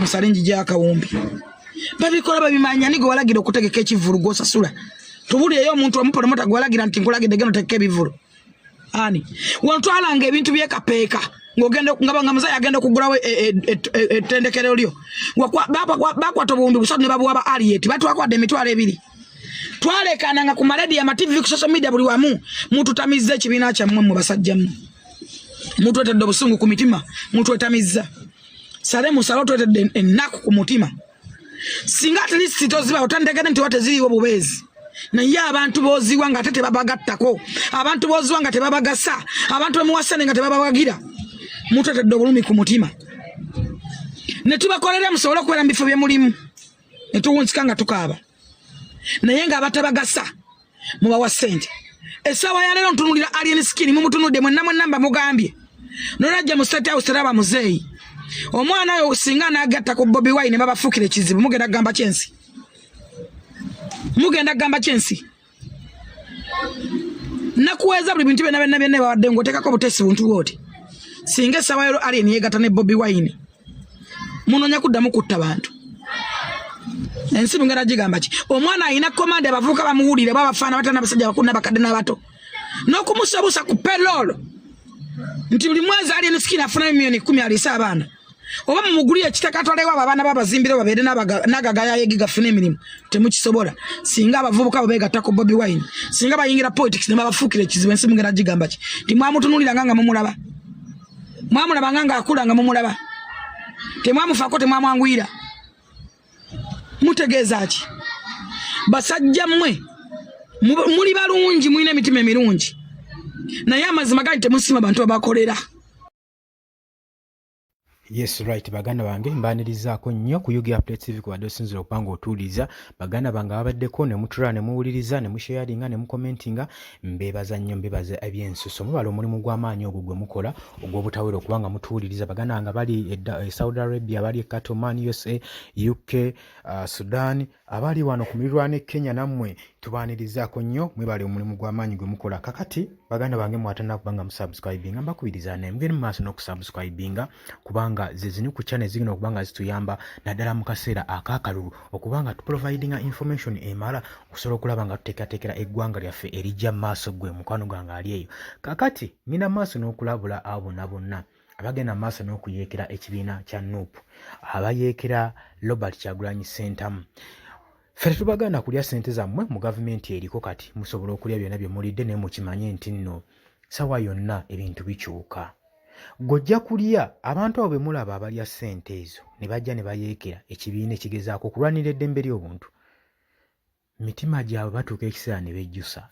Musale njija akawumbi. Babikola babimanya. Ni gwe walagira okutegeka ekivvulu gw'osasula? Tubulireyo omuntu omu promoter gwe walagira nti nkulagidde geno tekeka ebivvulu. Ani wantwalanga ebintu byekapeeka ng'ogenda nga muzayi agenda okugulawo ettendekero lyo, bakwata 3000 ne babuwa ba Aliet, batwakwadde 20,000. Twalekananga ku marediyo, amativi, ku social media, buli wamu. Mututamizza ekibiina kyammwe. Mmwe basajja mmwe mutwetedde obusungu ku mitima, mutwetamizza. Sale musale, otwetedde ennaku ku mutima. Singa at least toziba otantegedde nti wa teziriiwo bubeezi, naye abantu boziwa nga ate tebabagattako, abantu boziwa nga tebabagasa, abantu bemuwasane nga tebabawagira. Mutwetedde obulumi ku mutima ne tubakolera musobole okubeera mu bifo bye mulimu, ne tuwunzika nga tukaaba, naye ng'abatabagasa mubawa ssente. Essaawa ya leero ntunulira Alien Skin, mumutunudde mwenna mwenna, mba mugambye nolajja mu State House teraba muzeeyi. Omwana oyo singa anaagatta ku Bobi Wine, babafuukira ekizibu. Mugenda kugamba kyensi, mugenda kugamba kyensi. Nakuweeza buli bintu byonna byonna byonna bawadde ng'oteekako obuteesi buntu bwoti. Singa essaawa yero Alien yeegatta ne Bobi Wine, munoonya kuddamu kutta bantu. Ensi mugenda gigamba ki? Omwana alina command, abavubuka bamuwulire, babafaana batana, abasajja abakulu n'abakadde n'abato, n'okumusabusa ku payroll nti buli mwezi Alien Skin afuna 10 million aliise abaana, oba mumugulire ekitaka atwalewo abo abaana babazimbire babeere n'agagayayegi gafune emirimu. Temukisobola. Singa abavubuka abo beegatta ku Bobi Wine, singa bayingira politics ne babafuukira ekizibu, ensi mugenda gigamba ki? Timwamutunuuliranga nga mumulaba, mwamulabanga ng'akula nga mumulaba, temwamufaako, temwamwanguyira. Mutegeeza ki, basajja mmwe? Muli balungi, mulina emitima emirungi, naye amazima gali temusiima bantu babakolera. Yes, right, baganda bange, mbanirizaako nnyo ku UG Update TV kubadde osinzira okuba nga otuwuliriza. Baganda bange ababaddeko ne mutula ne muwuliriza ne musharinga ne mucommentinga, mbeebaza nnyo, mbeebaza ebyensuso. Mubala omulimu gw'amaanyi ogwo gwe mukola ogw'obutawera okuba nga mutuwuliriza. Baganda bange bali e Saudi Arabia, bali e Qatar, Oman, USA, UK, Sudan, abali wano ku miriraano e Kenya, nammwe tubaanirizaako nnyo. Mwebale omulimu gw'amaanyi gwe mukola. Kakati baganda bange, mwatana kuba nga musubscribinga, mbakubiriza naye mugende mu maaso n'okusubscribinga, kubanga ze zini ku channel zigenda okuba nga zituyamba naddala mu kaseera ak'akalulu okuba nga tuprovidinga information emala okusobola okulaba nga tuteekateekera eggwanga lyaffe erijja mu maaso. Gwe mukwano gwange ali eyo, kakati ngenda mu maaso n'okulabula abo bonna bonna abagenda mu maaso n'okuyeekera ekibiina kya NUP, abayeekera Robert Kyagulanyi Ssentamu. Ffe tetubagaana kulya ssente zammwe mu gavumenti eriko kati, musobola okulya byonna bye mulidde, naye mukimanye nti nno sawa yonna ebintu bikyuka. Gojja kulya abantu abo be mulaba abalya ssente ezo ne bajja ne bayeekera ekibiina ekigezaako okulwanira eddembe ly'obuntu, mitima gyabwe batuuka ekiseera ne bejjusa.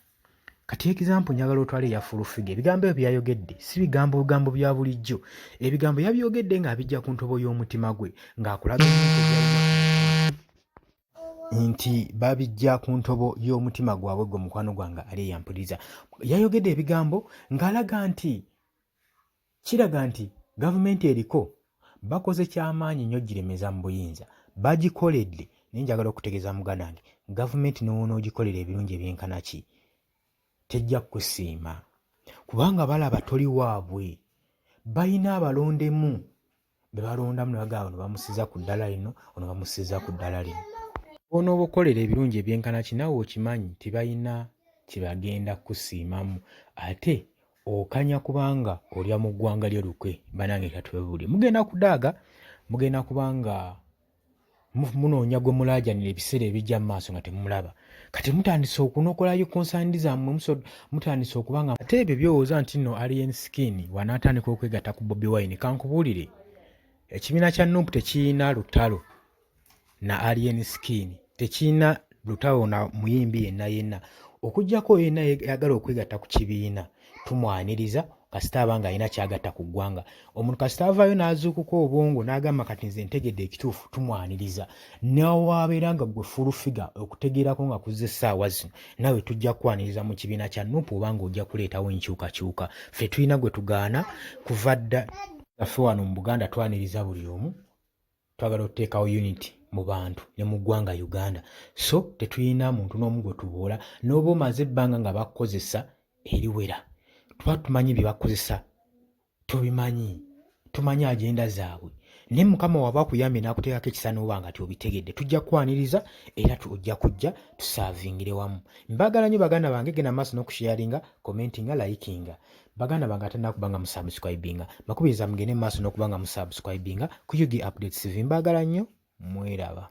Kati example njagala otwale eya Full Figure. Ebigambo ebyo byayogedde si bigambo bigambo bya bulijjo. Ebigambo yabyogedde ng'abijja ku ntobo y'omutima gwe, ng'akulaga nti babijja ku ntobo y'omutima gwabwe. Gwe mukwano gwange ali eyampuliriza, yayogedde ebigambo ng'alaga nti kiraga nti gavumenti eriko bakoze kyamaanyi nnyo giremeza mu buyinza, bagikoledde. Naye njagala okutegeeza muganda wange, gavumenti n'onoogikolera ebirungi ebyenkana ki, tejja kukusiima, kubanga balaba toli waabwe. Balina abalondemu be balondamu ne bagamba ono bamusiza ku ddala lino, ono bamusiza ku ddala lino. Onooba okolera ebirungi ebyenkana ki, naawe okimanyi tibalina kye bagenda kukusiimamu, ate okanya kubanga olya mu ggwanga lyo lukwe. Banange, katwebuli mugenda kudaaga, mugenda kubanga munoonya gwe mulaajanira ebiseera ebijja mu maaso nga temulaba. Kati mutandise okunokolayo concern zammwe, mutandise okuba nga ate ebyo byowooza nti nno Alien Skin wanaatandika okwegatta ku Bobi Wine. Kankubuulire, ekibiina kya NUP tekiyina lutalo na Alien Skin, tekiyina lutalo na muyimbi yenna yenna, okuggyako yenna yagala okwegatta ku kibiina tumwaniriza, kasita aba nga alina kyagatta ku ggwanga. Omuntu kasita avaayo n'azuukuka obwongo n'agamba kati nze ntegedde ekituufu, tumwaniriza. Nawabeera nga gwe Full Figure okutegeerako nga kuzza essaawa zino, naawe tujja kukwaniriza mu kibiina kya NUP, oba nga ojja kuleetawo enkyukakyuka. Ffe tulina gwe tugaana kuva dda. Ffe wano mu Buganda twaniriza buli omu, twagala okuteekawo unity mu bantu ne mu ggwanga Uganda, so tetulina muntu n'omu gwe tuboola. N'oba omaze ebbanga nga bakukozesa eriwera, tuba tumanyi bye bakozesa, tubimanyi, tumanyi agenda zaabwe. Naye Mukama waba akuyambye n'akuteekako ekisa n'oba nga ti obitegedde, tujja kukwaniriza era ojja kujja tusaavingire wamu. Mbagala nnyo baganda bange, genda maaso n'okusharinga, commentinga, likinga. Baganda bange ate nakuba nga musubscribinga, mbakubiriza mugende maaso n'okuba nga musubscribinga ku UG Updates TV. Mbagala nnyo, mweraba.